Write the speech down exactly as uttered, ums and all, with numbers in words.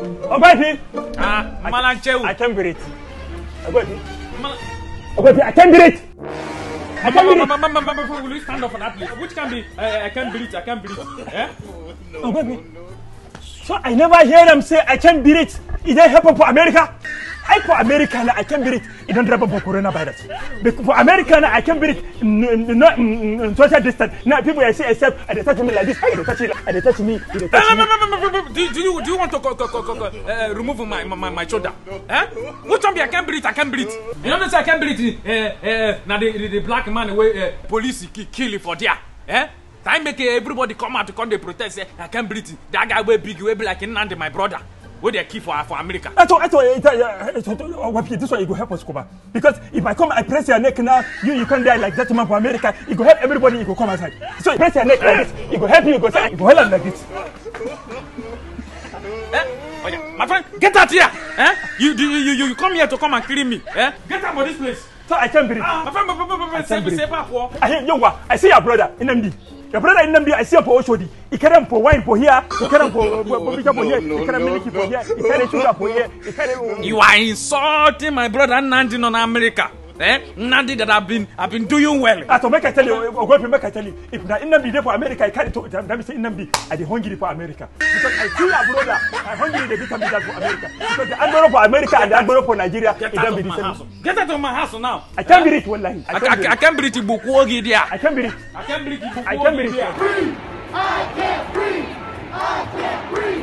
Ogbefi. Ah, Malam Chewu. I can't breathe. Ogbefi. Malam. Ogbefi, I can't breathe. I can't breathe. Mama, mama, mama, mama, will you stand up for that place? Which can be, uh, I can't breathe, I can't breathe. Eh? Ogbefi. So I never hear them say I can't breathe. Is that happen for America? I for America, I can't breathe. It don't drop for coronavirus. Because for America, I can't breathe. No, no, no, mm, mm, social distance. Now people I say except I dey touch me like this. I dey touch it. I dey touch me. I dey touch me. Do, do you do you want to co- co- co- co- uh, remove my, my my my shoulder? Eh? Which one be I can't breathe? I can't breathe. You know say I can't breathe. Uh, uh, now the, the, the black man wey uh, police ki- kill for there. Eh? Time make everybody come out to come dey protest say I can't breathe. That guy wey big wey be like Nnamdi, my brother, wey dey kill for for America. Eto, eto, eto, eto, eto, Ogbefi, this one you go help us, Kuba. Because if I come, I press your neck now, you you can't die like that man for America. It go help everybody. You go come outside. So you press your neck like this. It go help you. It go say, it go help like this. Eh? Oh, yeah. My friend, get out here. Eh? You, you, you, you, you come here to come and kill me. Eh? Get out of this place. So I can't breathe. Ah, my friend, my friend, my friend, my friend, I can't breathe. Save, save her for. I hear you. I see your brother Nnamdi. Your brother Nnamdi, I see him for Oshodi. He carry him for wine for here. He carry him for for- for picture for here. He carry milk for here. He carry sugar for here. He carry. You are insulting my brother Nnamdi in America. Eh? Nnamdi that have been have been doing well. Ah, so make I tell you, Ogbefi, make I tell you. If na Nnamdi dey for America, I carry to that that mean say Nnamdi, I dey hungry for America. Because I see your brother, I hungry dey beat me that for America. Because the agbero for America and the agbero for Nigeria, it don't be the same. Get out of my house now. I can't breathe, wallahi. I can't breathe. I can't breathe. Ibuku ogi there. I can't breathe. I can't breathe. I can't breathe. Breathe. I can't breathe. I can't breathe.